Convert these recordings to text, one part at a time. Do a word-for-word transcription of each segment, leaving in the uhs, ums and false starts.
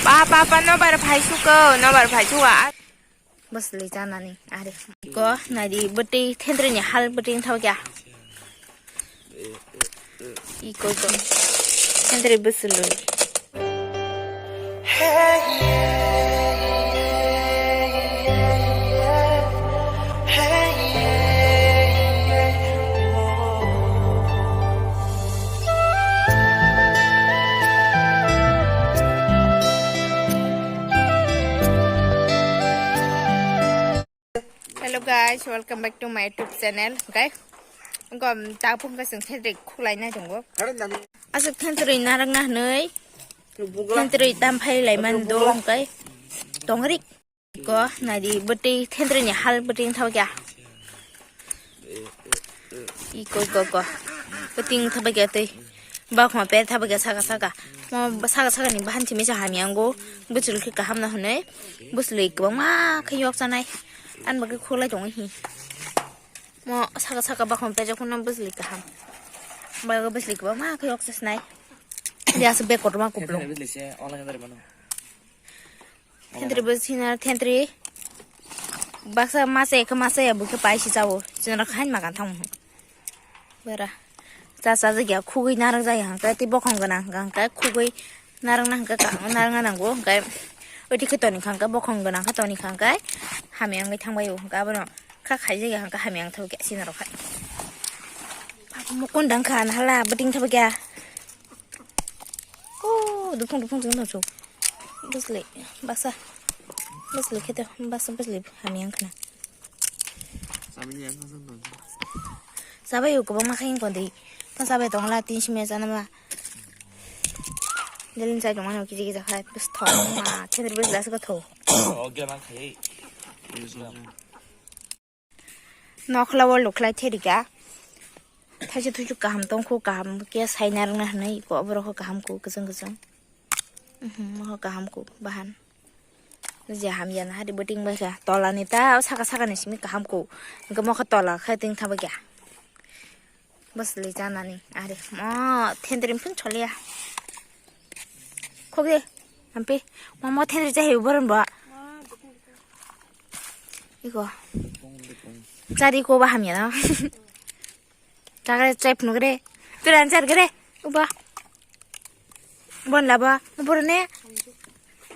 Pa, pa, pa, nobar phai suko, nobar phai suka. Bwsli chanani, are. Ko, nadi, bwtwi, thendri ni hal bwtwi thao kya. Iko, iko. Thendri bwsli. Hello guys, welcome back to my YouTube channel. Okay, ngom tapung ka sing thedrik khulai na jongo. Asuk thendri narak na hnoi. Thendri tam phai lai man do, okay. Tongrik. Ko, nadi, bwtwi, thendri ni hal bwtwi thao kya. Iko, iko, iko. Bwtwi thao kya twi. Bakhma per thao kya saka, saka. Mo saka, saka ni bahan chimi cha hamyango. Bwchul khe kaham na hwnwi. Bwchul kwbangma khe yok chanai. An bagwi khulai tongo hi. Mo saka, saka bakhma per jokhon bwchul kaham. Bagwi bwchul kwbangma khe yok chasnai. Dia se be kotorma kuplo. Thendri bo sinar, thendri. Baksa masa ekha masa ya bukhe pai si chao. Sinara khain makan thang. Bara. Cha cha jagya khugui narak jaya hangka ti bokhong gana hangka khugui narak na hangka ka narak na nango hangka. Oti khe toni hangka bokhong gana hangka toni hangka. Hamyang bai thang bai hangka abono. Kha khai jagya hangka hamyang thau kya sinara khai. Mukun dang kha na hala bwtwi thau kya. Oh, dupung dupung jeng dong chu. Bwsli, baksa. Bwsli khe to, baksa bwsli hamyang khna. Sabai yang khasang dong. Sabai yo kwbangma khe wng kondi. Tang sabai tong la tin simi chana ma. Delin chai tong ano kiji kiji khai bwsthok ma thendri bwsla se kotho. Oke ma khai. Nokhla o lukhlai therika. Thaisa thuisuk kaham tongkhu, kaham khe saina rwna hwnwi iko borok kaham kho kwchwng kwchwng. Mhm, mo kaham kho bahan. Je hamya na hari bwtwi bai kha. Tola ni ta saka saka ni simi kaham kho. Hwnkhe mo kha tola khai twi thangbai kha. Bwsli chanani ari. Mo thendrim phun choliya. Khogwi, ampe, mama thendri chai boron ba. Iko. Chari ko ba hamya na. Chakre chai phunukre. Piran char gre. Uba. Bon laba. Borone.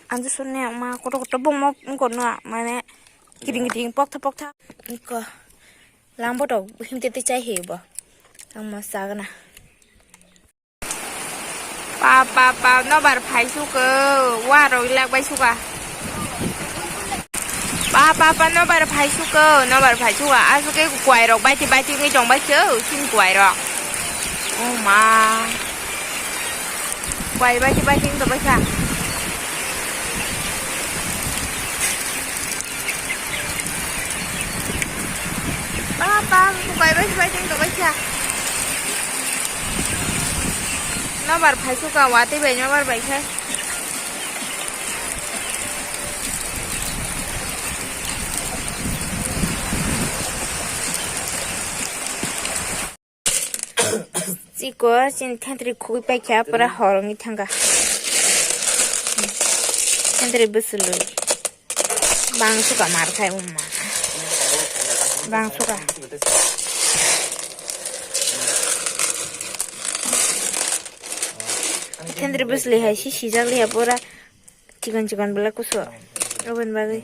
Anju sunne ma koto koto bong mok kono mane. Kiring kiring pok tha pok tha. Iko. Lambo to himte te chai he ba. Ang ma sagana. Pa, pa, pa, nobar phai suko, wa rok lak bai suka. Pa, pa, pa, nobar phai suko, nobar phai suka, asuk ke kuai rok baiti baiti ngi tong bai kyo, sin kuai rok. Oh ma. Kuai baiti baiti ngi tong bai kha. Pa, pa, kuai baiti baiti ngi tong bai kha. Nobar phai suka, watwi bai nobar bai khai. Chiko, chini thentri khugwi paikha, pura horongwi thangkha. Thentri bwswlwi. Bang suka mar khai umma. Bang suka. Thentri bwswlwi hai si sijak liya pura chikon chikon bwla kusu. Oboni bagwi.